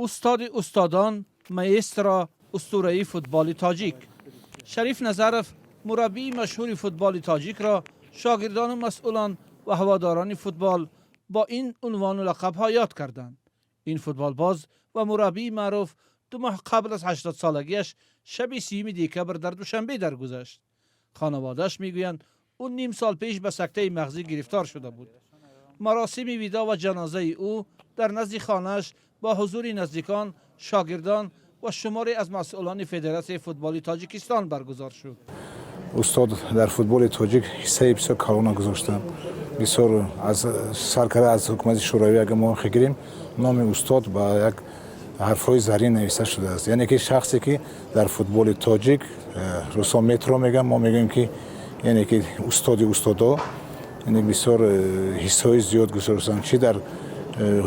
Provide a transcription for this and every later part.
Устоди устодон, маэстро, устураи футболи тоҷик Шариф Назаров, мураббии машҳури футболи тоҷикро шогирдону масъулон ва ҳаводорони футбол бо ин унвону лақабҳо ёд карданд. Ин футболбоз ва мураббии маъруф 2 моҳ қабл аз 80-солагиаш шаби 30 декабр дар Душанбе даргузашт. Хонаводааш мегӯянд, ӯ ним сол пеш ба сактаи мағзӣ гирифтор шуда буд. Маросими видоъ ва ҷанозаи ӯ дар назди хонааш бо ҳузури наздикон, шогирдон ва шуморе аз масъулони Федератсияи футболи Тоҷикистон баргузор шуд. Устод дар футболи тоҷик ҳиссаи бисёр калона гузоштанд. Бисёр аз сар карда аз ҳукумати Шӯравӣ, агар мо гирем, номи устод ба як ҳарфҳои зарин нависта шудааст. Яъне ки шахсе ки дар футболи тоҷик, русо мэтр мегӯям, мо мегӯем ки яъне ки устоди устодо, яъне бисёр ҳиссаҳои зиёд гузоштанд. Чӣ дар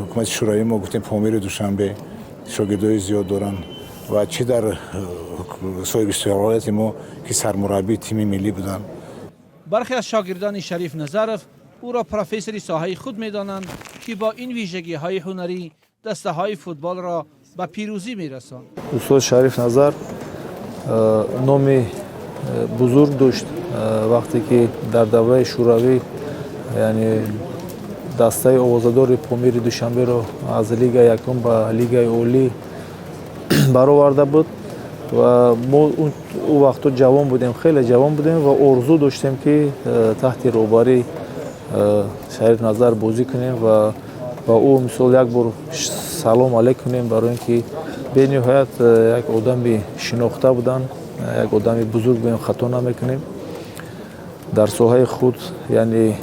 ҳукумати Шӯравӣ, мо гуфтем, Помири Душанбе шогирдои зиёд доранд, ва чӣ дар соҳиби истиқлолияти мо, ки сармураббии тими миллӣ буданд. Бархе аз шогирдони Шариф Назаров ӯро профессори соҳаи худ медонанд, ки бо ин вижагиҳои ҳунарӣ дастаҳои футболро ба пирӯзӣ мерасонд. Устод Шариф Назар номи бузург дошт, вақте ки дар давраи Шӯравӣ, яъне дастаи овозадори Помири Душанберо аз лигаи якум ба лигаи олӣ бароварда буд. Ва мо ӯ вақтҳо ҷавон будем, хеле ҷавон будем ва орзу доштем, ки таҳти роҳбарии Шариф Назар бозӣ кунем ва ба ӯ мисол як бор салом алейк кунем, барои ин ки бениҳоят як одами шинохта буданд, як одами бузург будем, хато намекунем, дар соҳаи худ, яъне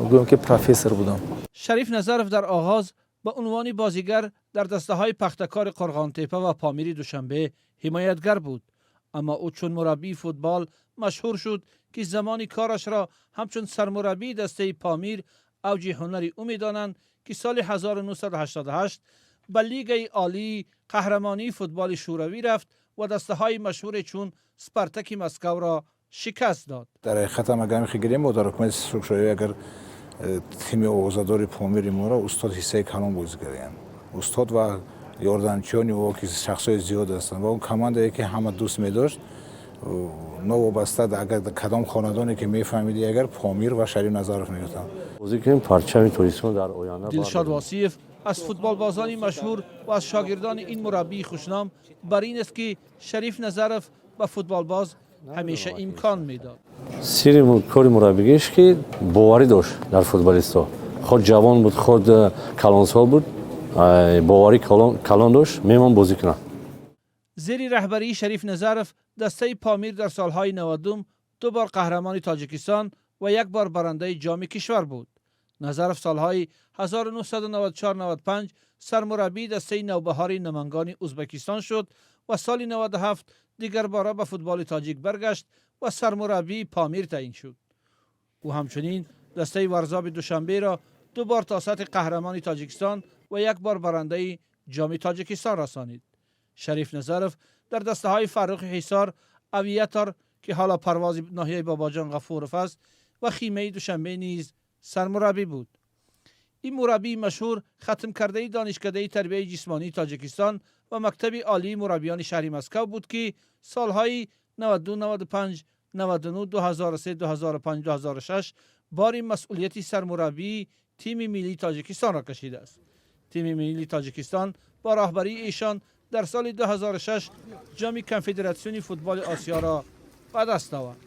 гӯем ки профессор будам. Шариф Назаров дар оғоз ба унвони бозигар дар дастаҳои Пахтакори Қурғонтепа ва Помири Душанбе ҳимоятгар буд, аммо ӯ чун мураббии футбол машҳур шуд, ки замони корашро ҳамчун сармураббии дастаи Помир авҷи ҳунари ӯ медонанд, ки соли 1988 ба Лигаи олии қаҳрамонии футболи Шӯравӣ рафт ва дастаҳои машҳуре чун Спартаки Москавро шикаст дод. Дар ҳақиқатам, агар гирем, мо дар ҳукумати Шӯравӣ, агар тими овозадори Помири моро устод ҳиссаи калон бозӣ карданд, устод ва ёрдамчиёни ӯ, ки шахсҳои зиёд ҳастанд, ва он командае ки ҳама дӯст медошт, новобаста агар кадом хонадоне ки мефаҳмидӣ, агар Помир ва Шариф Назаров мегуфтанд. Бозӣ кунем, парчами Тоҷикистон дар оянда. Дилшод Восиев аз футболбозони машҳур ва аз шогирдони ин мураббии хушном бар ин аст, ки Шариф Назаров ба футболбоз ҳамеша имкон медод. Сирри кори мураббигиш, ки боварӣ дошт дар футболистҳо, худ ҷавон буд, худ калонсол буд, боварӣ калон дошт, мемон бозӣ кунад. Зери раҳбарии Шариф Назаров дастаи Помир дар солҳои 90-ум ду бор қаҳрамони Тоҷикистон ва як бор барандаи ҷоми кишвар буд. Назаров солҳои 1994-95 сармураббии дастаи Навбаҳори Намангони Ӯзбекистон шуд ва соли 97 дигарбора ба футболи тоҷик баргашт ва сармураббии Помир таъин шуд. Ӯ ҳамчунин дастаи Варзоби Душанберо ду бор то сатҳи қаҳрамони Тоҷикистон ва як бор барандаи ҷоми Тоҷикистон расонид. Шариф Назаров дар дастаҳои Фаррухи Ҳисор, Авиатор, ки ҳоло Парвози ноҳияи Бобоҷон Ғафуров аст, ва Химияи Душанбе низ сармураббӣ буд. Ин мураббии машҳур хатмкардаи Донишкадаи тарбияи ҷисмонии Тоҷикистон ва Мактаби олии мураббиёни шаҳри Москав буд, ки солҳои 92, 95, 99, 2003, 2005, 2006 бори масъулияти сармураббии тими миллии Тоҷикистонро кашидааст. Тими миллии Тоҷикистон бо роҳбарии эшон дар соли 2006 ҷоми Конфедератсиони футболи Осиёро ба даст овард.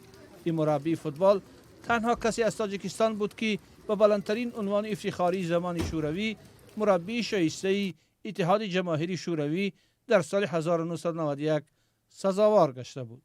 Ин мураббии футбол танҳо касе аз Тоҷикистон буд, ки ба баландтарин унвони ифтихории замони Шӯравӣ, мураббии шоистаи Иттиҳоди Ҷамоҳири Шӯравӣ, дар соли 1991 сазовор гашта буд.